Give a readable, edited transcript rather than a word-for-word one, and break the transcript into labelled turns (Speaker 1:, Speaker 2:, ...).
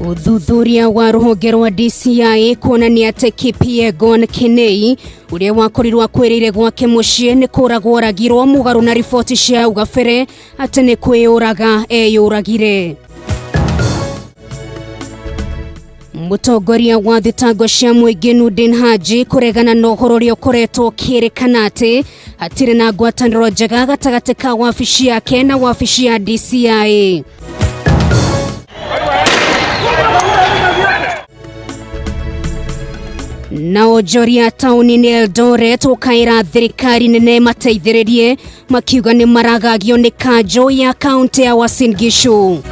Speaker 1: Ũthuthuria wa rũhonge rwa DCI kuonania atĩ Kipyegon Kinei ũrĩa wakorirwo akuĩrĩire gwake mũciĩ nĩ kũragwo oragirwo mũgarũ na riboti cia hau gabere atĩ nĩ kwĩyũraga eyũragire. Mũtongoria wa thitango cia mũingĩ Nurdin Haji kũregana na ũhoro ũrĩa ũkoretwo ũkĩrĩkana atĩ hatirĩ na ngwatanĩro njega gatagatĩ ka wabici yake na wabici ya DCI. Na onjoria taũni-inĩ Eldoret gũkaĩra thirikari nene mateithĩrĩrie makiuga nĩ maragagio nĩ kanjũ ya kaunti ya Uasin Gishu.